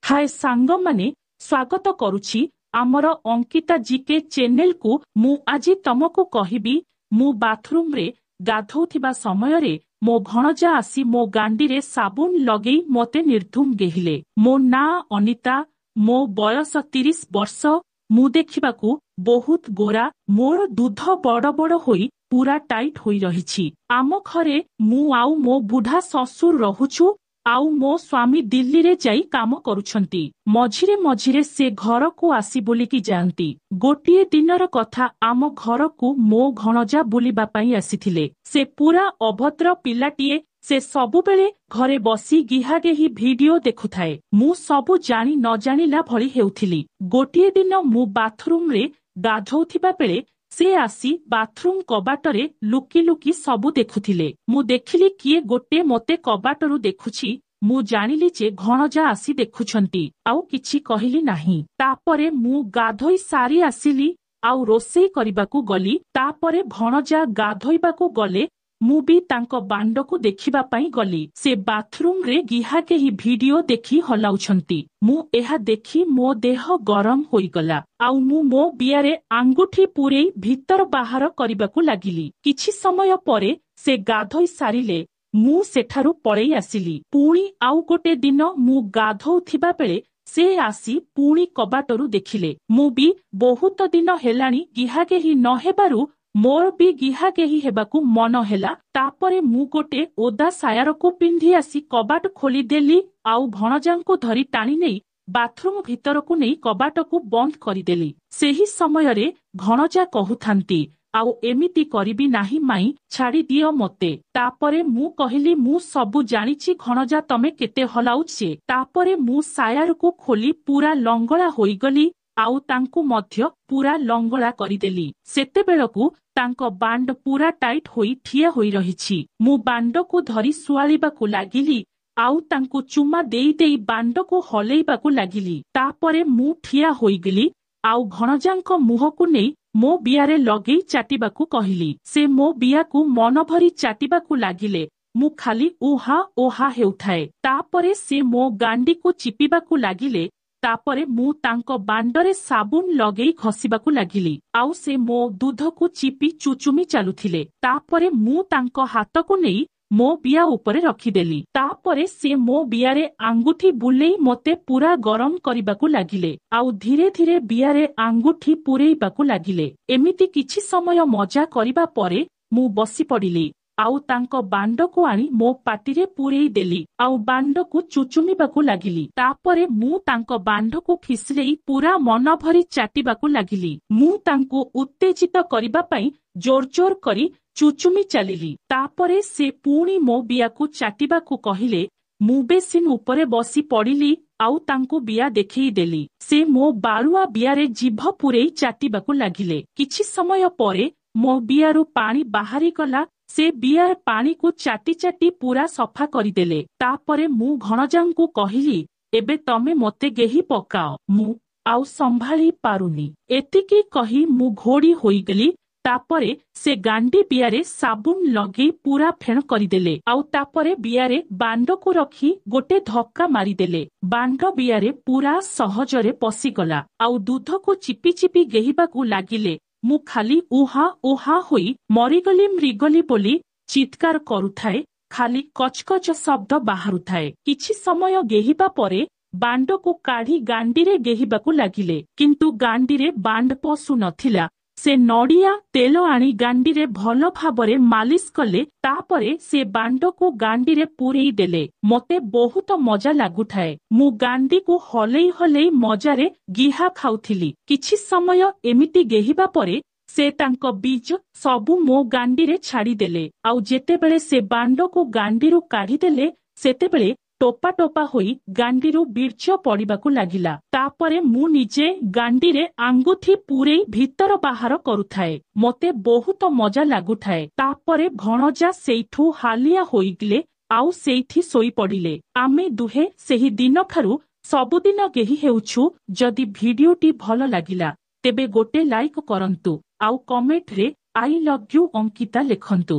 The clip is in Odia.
ହାଏ ସାଙ୍ଗମାନେ, ସ୍ୱାଗତ କରୁଛି ଆମର ଅଙ୍କିତା ଜିକେ ଚ୍ୟାନେଲକୁ। ମୁଁ ଆଜି ତମକୁ କହିବି, ମୁଁ ବାଥରୁମରେ ଗାଧଉଥିବା ସମୟରେ ମୋ ଭଣଜା ଆସି ମୋ ଗାଣ୍ଡିରେ ସାବୁନ ଲଗେଇ ମୋତେ ନିର୍ଦ୍ଧୁମ ଗେହିଲେ। ମୋ ନାଁ ଅନିତା, ମୋ ବୟସ 30 ବର୍ଷ। ମୁଁ ଦେଖିବାକୁ ବହୁତ ଗୋରା, ମୋର ଦୁଧ ବଡ ବଡ ହୋଇ ପୁରା ଟାଇଟ୍ ହୋଇ ରହିଛି। ଆମ ଘରେ ମୁଁ ଆଉ ମୋ ବୁଢା ଶ୍ୱଶୁର ରହୁଛୁ, ଆଉ ମୋ ସ୍ୱାମୀ ଦିଲ୍ଲୀରେ ଯାଇ କାମ କରୁଛନ୍ତି। ମଝିରେ ମଝିରେ ସେ ଘରକୁ ଆସି ବୁଲିକି ଯାଆନ୍ତି। ଗୋଟିଏ ଦିନର କଥା, ଆମ ଘରକୁ ମୋ ଭଣଜା ବୁଲିବା ପାଇଁ ଆସିଥିଲେ। ସେ ପୁରା ଅଭଦ୍ର ପିଲାଟିଏ। ସେ ସବୁବେଳେ ଘରେ ବସି ଗିହାଗେହି ଭିଡିଓ ଦେଖୁଥାଏ। ମୁଁ ସବୁ ଜାଣି ନ ଜାଣିଲା ଭଳି ହେଉଥିଲି। ଗୋଟିଏ ଦିନ ମୁଁ ବାଥରୁମରେ ଗାଧଉଥିବା ବେଳେ ସେ ଆସି ବାଥରୁମ କବାଟରେ ଲୁକି ଲୁକି ସବୁ ଦେଖୁଥିଲେ। ମୁଁ ଦେଖିଲି କିଏ ଗୋଟେ ମୋତେ କବାଟରୁ ଦେଖୁଛି। ମୁଁ ଜାଣିଲି ଯେ ଭଣଜା ଆସି ଦେଖୁଛନ୍ତି, ଆଉ କିଛି କହିଲି ନାହିଁ। ତାପରେ ମୁଁ ଗାଧୋଇ ସାରି ଆସିଲି ଆଉ ରୋଷେଇ କରିବାକୁ ଗଲି। ତାପରେ ଭଣଜା ଗାଧୋଇବାକୁ ଗଲେ, ମୁଁ ବି ତାଙ୍କ ବାଣ୍ଡକୁ ଦେଖିବା ପାଇଁ ଗଲି। ସେ ବାଥରୁମରେ ଗିହାଗେହି ଭିଡିଓ ଦେଖି ହଲାଉଛନ୍ତି। ମୁଁ ଏହା ଦେଖି ମୋ ଦେହ ଗରମ ହୋଇଗଲା, ଆଉ ମୁଁ ମୋ ବିଆରେ ଆଙ୍ଗୁଠି ପୂରେଇ ଭିତର ବାହାର କରିବାକୁ ଲାଗିଲି। କିଛି ସମୟ ପରେ ସେ ଗାଧୋଇ ସାରିଲେ, ମୁଁ ସେଠାରୁ ପଳେଇ ଆସିଲି। ପୁଣି ଆଉ ଗୋଟେ ଦିନ ମୁଁ ଗାଧଉଥିବା ବେଳେ ସେ ଆସି ପୁଣି କବାଟରୁ ଦେଖିଲେ। ମୁଁ ବି ବହୁତ ଦିନ ହେଲାଣି ଗିହାଗେହି ନ ହେବାରୁ ମୋର ବି ଗିହାଗେହି ହେବାକୁ ମନ ହେଲା। ତାପରେ ମୁଁ ଗୋଟେ ଓଦା ସାୟାରକୁ ପିନ୍ଧି ଆସି କବାଟ ଖୋଲିଦେଲି, ଆଉ ଭଣଜାଙ୍କୁ ଧରି ଟାଣି ନେଇ ବାଥରୁମ ଭିତରକୁ ନେଇ କବାଟକୁ ବନ୍ଦ କରିଦେଲି। ସେହି ସମୟରେ ଭଣଜା କହୁଥାନ୍ତି, ଆଉ ଏମିତି କରିବି ନାହିଁ ମାଇଁ, ଛାଡି ଦିଅ ମତେ। ତାପରେ ମୁଁ କହିଲି, ମୁଁ ସବୁ ଜାଣିଛି ଭଣଜା, ତମେ କେତେ ହଲାଉଛେ। ତାପରେ ମୁଁ ସାୟାରକୁ ଖୋଲି ପୁରା ଲଙ୍ଗଳା ହୋଇଗଲି, ଆଉ ତାଙ୍କୁ ମଧ୍ୟ ପୁରା ଲଙ୍ଗଳା କରିଦେଲି। ସେତେବେଳକୁ ତାଙ୍କ ବାଣ୍ଡ ପୁରା ଟାଇଟ୍ ହୋଇ ଠିଆ ହୋଇ ରହିଛି। ମୁଁ ବାଣ୍ଡକୁ ଧରି ଶୁଆଳିବାକୁ ଲାଗିଲି, ଆଉ ତାଙ୍କୁ ଚୁମା ଦେଇ ଦେଇ ବାଣ୍ଡକୁ ହଲେଇବାକୁ ଲାଗିଲି। ତାପରେ ମୁଁ ଠିଆ ହୋଇଗଲି, ଆଉ ଭଣଜାଙ୍କ ମୁହଁକୁ ନେଇ ମୋ ବିଆରେ ଲଗେଇ ଚାଟିବାକୁ କହିଲି। ସେ ମୋ ବିଆକୁ ମନଭରି ଚାଟିବାକୁ ଲାଗିଲେ। ମୁଁ ଖାଲି ଉହା ଓହା ହେଉଥାଏ। ତାପରେ ସେ ମୋ ଗାଣ୍ଡିକୁ ଚିପିବାକୁ ଲାଗିଲେ। ତାପରେ ମୁଁ ତାଙ୍କ ବାଣ୍ଡରେ ସାବୁନ ଲଗେଇ ଘଷିବାକୁ ଲାଗିଲି, ଆଉ ସେ ମୋ ଦୁଧକୁ ଚିପି ଚୁଚୁମି ଚାଲୁଥିଲେ। ତାପରେ ମୁଁ ତାଙ୍କ ହାତକୁ ନେଇ ମୋ ବିଆ ଉପରେ ରଖିଦେଲି। ତାପରେ ସେ ମୋ ବିଆରେ ଆଙ୍ଗୁଠି ବୁଲେଇ ମତେ ପୁରା ଗରମ କରିବାକୁ ଲାଗିଲେ, ଆଉ ଧୀରେ ଧୀରେ ବିଆରେ ଆଙ୍ଗୁଠି ପୂରେଇବାକୁ ଲାଗିଲେ। ଏମିତି କିଛି ସମୟ ମଜା କରିବା ପରେ ମୁଁ ବସି ପଡିଲି, ଆଉ ତାଙ୍କ ବାଣ୍ଡକୁ ଆଣି ମୋ ପାଟିରେ ପୂରେଇ ଦେଲି, ଆଉ ବାଣ୍ଡକୁ ଚୁଚୁମିବାକୁ ଲାଗିଲି। ତାପରେ ମୁଁ ତାଙ୍କ ବାଣ୍ଡକୁ ଫିସଲେଇ ପୁରା ମନ ଭରି ଚାଟିବାକୁ ଲାଗିଲି। ମୁଁ ତାଙ୍କୁ ଉତ୍ତେଜିତ କରିବା ପାଇଁ ଜୋର ଜୋର କରି ଚୁଚୁମି ଚାଲିଲି। ତାପରେ ସେ ପୁଣି ମୋ ବିଆକୁ ଚାଟିବାକୁ କହିଲେ। ମୁଁ ବେସିନ ଉପରେ ବସି ପଡିଲି, ଆଉ ତାଙ୍କୁ ବିଆ ଦେଖେଇ ଦେଲି। ସେ ମୋ ବାଳୁଆ ବିଆରେ ଜିଭ ପୂରେଇ ଚାଟିବାକୁ ଲାଗିଲେ। କିଛି ସମୟ ପରେ ମୋ ବିଆରୁ ପାଣି ବାହାରିଗଲା। ସେ ବିଆର ପାଣିକୁ ଚାଟି ଚାଟି ପୁରା ସଫା କରିଦେଲେ। ତାପରେ ମୁଁ ଭଣଜାଙ୍କୁ କହିଲି, ଏବେ ତମେ ମତେ ଗେହି ପକାଅ, ମୁଁ ଆଉ ସମ୍ଭାଳି ପାରୁନି। ଏତିକି କହି ମୁଁ ଘୋଡି ହୋଇଗଲି। ତାପରେ ସେ ଗାଣ୍ଡି ବିଆରେ ସାବୁନ ଲଗେଇ ପୁରା ଫେଣ କରିଦେଲେ, ଆଉ ତାପରେ ବିଆରେ ବାଣ୍ଡକୁ ରଖି ଗୋଟେ ଧକ୍କା ମାରିଦେଲେ। ବାଣ୍ଡ ବିଆରେ ପୁରା ସହଜରେ ପଶିଗଲା, ଆଉ ଦୁଧକୁ ଚିପି ଚିପି ଗେହିବାକୁ ଲାଗିଲେ। ମୁଁ ଖାଲି ଉହା ଉହା ହୋଇ ମରିଗଲି ମରିଗଲି ବୋଲି ଚିତ୍କାର କରୁଥାଏ, ଖାଲି କଚକଚ ଶବ୍ଦ ବାହାରୁଥାଏ। କିଛି ସମୟ ଗେହିବା ପରେ ବାଣ୍ଡକୁ କାଢି ଗାଣ୍ଡିରେ ଗେହିବାକୁ ଲାଗିଲେ, କିନ୍ତୁ ଗାଣ୍ଡିରେ ବାଣ୍ଡ ପଶୁ ନଥିଲା। ସେ ନଡିଆ ତେଲ ଆଣି ଗାଣ୍ଡିରେ ଭଲ ଭାବରେ ମାଲିସ କଲେ। ତାପରେ ସେ ବାଣ୍ଡକୁ ଗାଣ୍ଡିରେ ପୂରେଇ ଦେଲେ। ମତେ ବହୁତ ମଜା ଲାଗୁଥାଏ। ମୁଁ ଗାଣ୍ଡିକୁ ହଲେଇ ହଲେଇ ମଜାରେ ଗିହା ଖାଉଥିଲି। କିଛି ସମୟ ଏମିତି ଗେହିବା ପରେ ସେ ତାଙ୍କ ବୀଜ ସବୁ ମୋ ଗାଣ୍ଡିରେ ଛାଡିଦେଲେ, ଆଉ ଯେତେବେଳେ ସେ ବାଣ୍ଡକୁ ଗାଣ୍ଡିରୁ କାଢିଦେଲେ, ସେତେବେଳେ ଟୋପା ଟୋପା ହୋଇ ଗାଣ୍ଡିରୁ ବୀର୍ଯ୍ୟ ପଡିବାକୁ ଲାଗିଲା। ତାପରେ ମୁଁ ନିଜେ ଗାଣ୍ଡିରେ ଆଙ୍ଗୁଠି ପୂରେଇ ଭିତର ବାହାର କରୁଥାଏ। ମତେ ବହୁତ ମଜା ଲାଗୁଥାଏ। ତାପରେ ଭଣଜା ସେଇଠୁ ହାଲିଆ ହୋଇଗଲେ, ଆଉ ସେଇଠି ଶୋଇପଡିଲେ। ଆମେ ଦୁହେଁ ସେହି ଦିନଠାରୁ ସବୁଦିନ ଗେହି ହେଉଛୁ। ଯଦି ଭିଡିଓଟି ଭଲ ଲାଗିଲା ତେବେ ଗୋଟେ ଲାଇକ୍ କରନ୍ତୁ, ଆଉ କମେଣ୍ଟରେ I love you Ankita ଲେଖନ୍ତୁ।